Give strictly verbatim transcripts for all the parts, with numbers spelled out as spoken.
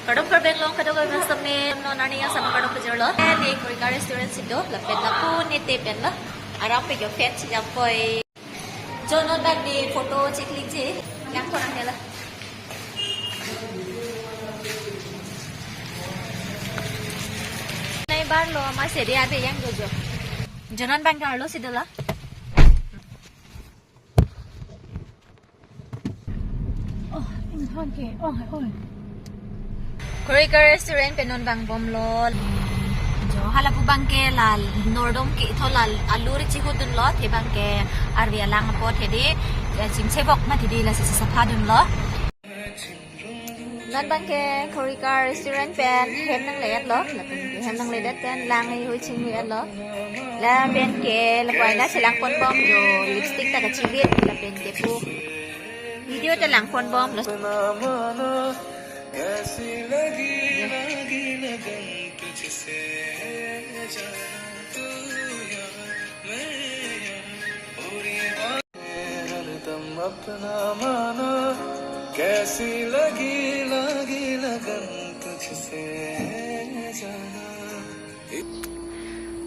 Kardom karbeng long kadokave amen sitame, non arni asam kardom pajirlo. Neli Khorwika restaurant si do, lapen lapu nete pen lo. Aram pe jo fan si jampoi. Jo non bang di photo chiklikji. Yang kurang ya la. Nai bar lo ama seri ade yang dojo. Jo non bang arlo si do la. Oh, ingthon ke. Oh, oh. Khorwika restaurant pen non bang bomlo. Jo hala pu bang ke la nordom ke tho la alu ri chihudunlo, the bang ke arve alang apot hedi, ya chingchebok ma hedi lasi sapha dunlo. Non bang ke Khorwika restaurant pen hem nangledetlo, lapen ke hem nangledet pen lang ihui chinghui etlo. Lapen ke lapu aina chelang pon bom jo lipstick ta kachibit, lapen ke pu video ta lang pon bomlo.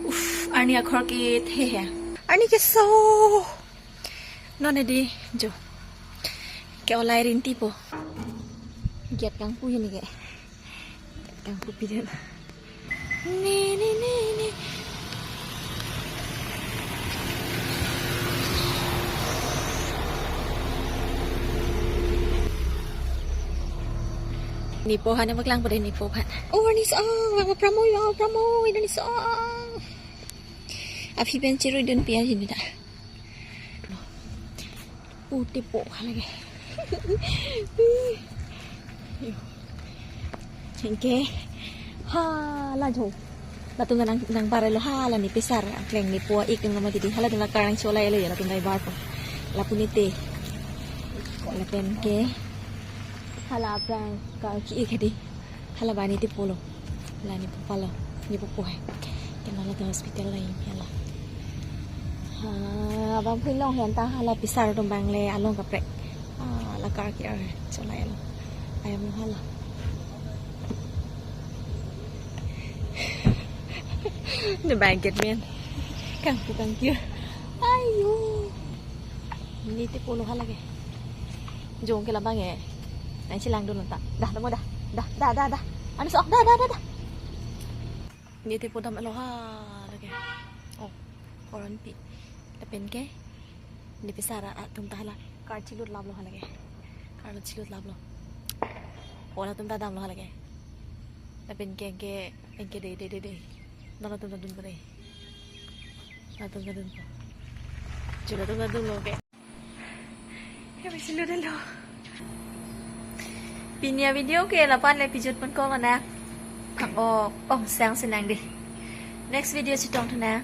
Uff, arni akhor ke the he. Arni keso. Non hedi jo. Ke olai rinti po. Giat kangpu hini ke. Giat kangpu pidun. Ni, ni, ni, ni. Nipo han, paklang pada nipo han. Oh, arni so-ong, wang pramoi, wang pramoi, arni so-ong. Aphi pen chiruidun pian hini ta. Pu tepo halake. Anke hala jo. Latum nang nang barelo hala ni pesar akleng nipo ik nang mati di hala tuna karang cholai lo ya latum dai bar po. Lapu nete. Lapen ke hala aprang kar ki ik hedi. Hala bani tepo lo. La nipo palo. Nipo po hai. Kena la ta hospital la ini hala. Ha, abang pui long hen ta hala pesar atum bang le along kaprek. Ah, la kar ki ar cholai lo. Ayam lo hala. Ne bangket men. Kangpu kangkir. Ayo. Ni tepo lo halake. Jong ke labang e. Nang chelang dun ta. Dah, dah, dah. Dah, dah, dah, dah. Arni so-ong, dah, dah, dah, dah. Ni tepo damlo halake. Oh, koron pi. Lapen ke. Ni pesar atum ta hala. Kar chilut laplo halake. Kar chilut laplo. Hala atum ta damlo halake. Lapen ke ke ke de de de de. Non atum ta dun ko de. Latum ta dun ko. Chula atum ta dunlo ke. Kami silo dalo. Pini avideo ke lapu-an le pijut pon ko mana. Phang-ok ongsang si nang di. Next video chetong thu nang.